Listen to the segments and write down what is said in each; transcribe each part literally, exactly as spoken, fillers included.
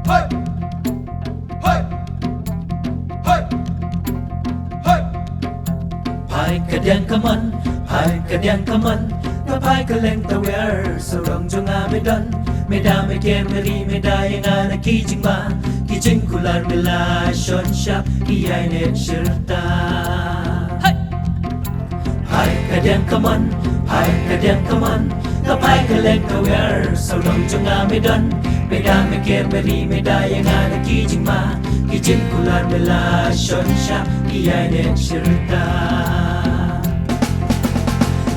Hei! Hei! Hei! Hei! Phai ka diang ka mon, phai ka diang ka mon, nga phai ka leng tawiar, sarong jong nga me don, me da me ker me ri, me da ïa nga na ki jingma, ki jingkular me la shon shap, ki ïaineh shirta. Hei! Phai ka diang ka mon, phai ka diang ka mon, nga phai ka leng tawiar, sarong jong nga me don, me da me ker me ri, me da ïa nga na ki jingma, ki jingkular me la shon shap, ki ïaineh shirta.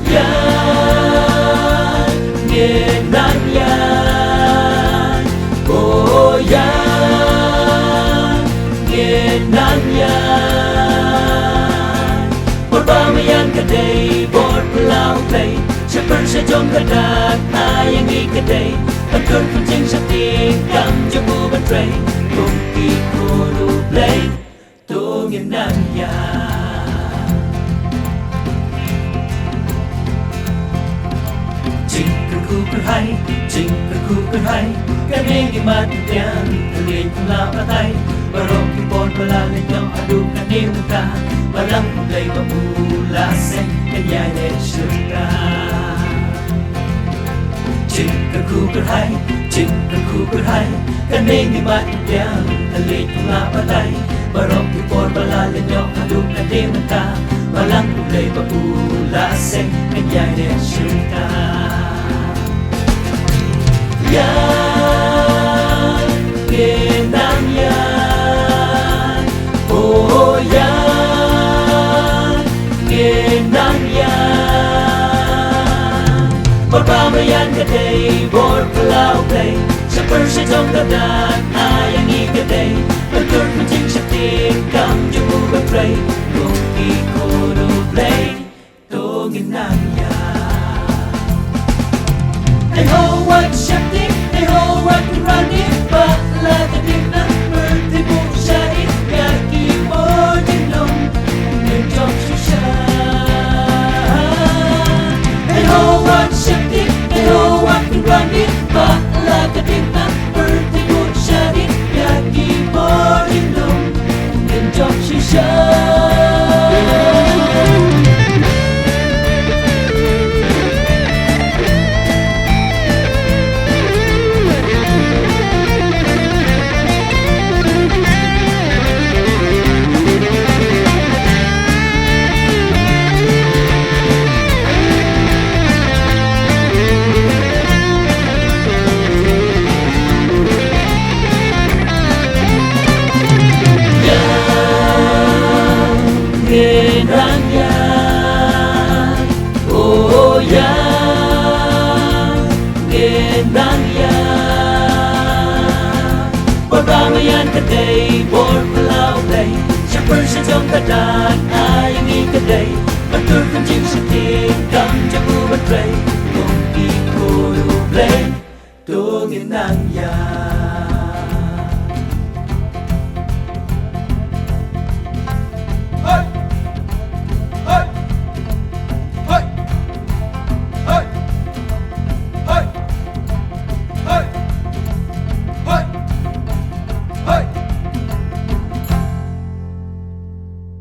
Ïa ngin nang ïa, oh ïa ngin nang ïa. Bor ba ma ïan ka dei bor phyllaw U Blei, sha pyrshah jong ka dak ai ïa ngi ka dei ban tur khynjing shaphrang kam jong u Bathymmai. Kum ki khun U Blei to ngin nang ïa. Jingkyrkhu kyrhai, jingkyrkhu kyrhai, kane ngi mad biang, ka leit ka la batai, baroh ki por ba la leit noh haduh kane mynta, Balang U Blei ba u la seng, kan ïaineh shirta. Jingkyrkhu kyrhai, jingkyrkhu kyrhai, kane ngi mad biang, ka leit ka la batai, baroh ki por ba la leit noh haduh kane mynta, Balang U Blei ba u la seng, kan ïaineh shirta. Ïa ngin nang ïa, oh ïa ngin nang ïa. Bor ba ma ïan ka dei bor phyllaw U Blei, sha pyrshah jong ka dak ai ïa ngi ka dei ban tur khynjing shaphrang kam jong u Bathymmai. Kum ki khun U Blei to ngin nang ïa. Ai ho wat shakti, ai ho wat rani, ba la ka ding nang pyrthei buh shahid ïa ki bor ding long. Ngin jop shisha. Ai ho wat shakti, ai ho wat rani, ba la ka ding nang pyrthei buh shahid ïa ki bor ding long. Ngin jop shisha. Ïa ngin nang ïa, oh ïa ngin nang ïa. Bor ba ma ïan ka dei bor phyllaw U Blei, sha pyrshah jong ka dak ai ïa ngi ka dei ban tur khynjing shaphrang kam jong u Bathymmai. Kum ki khun U Blei to ngin nang ïa.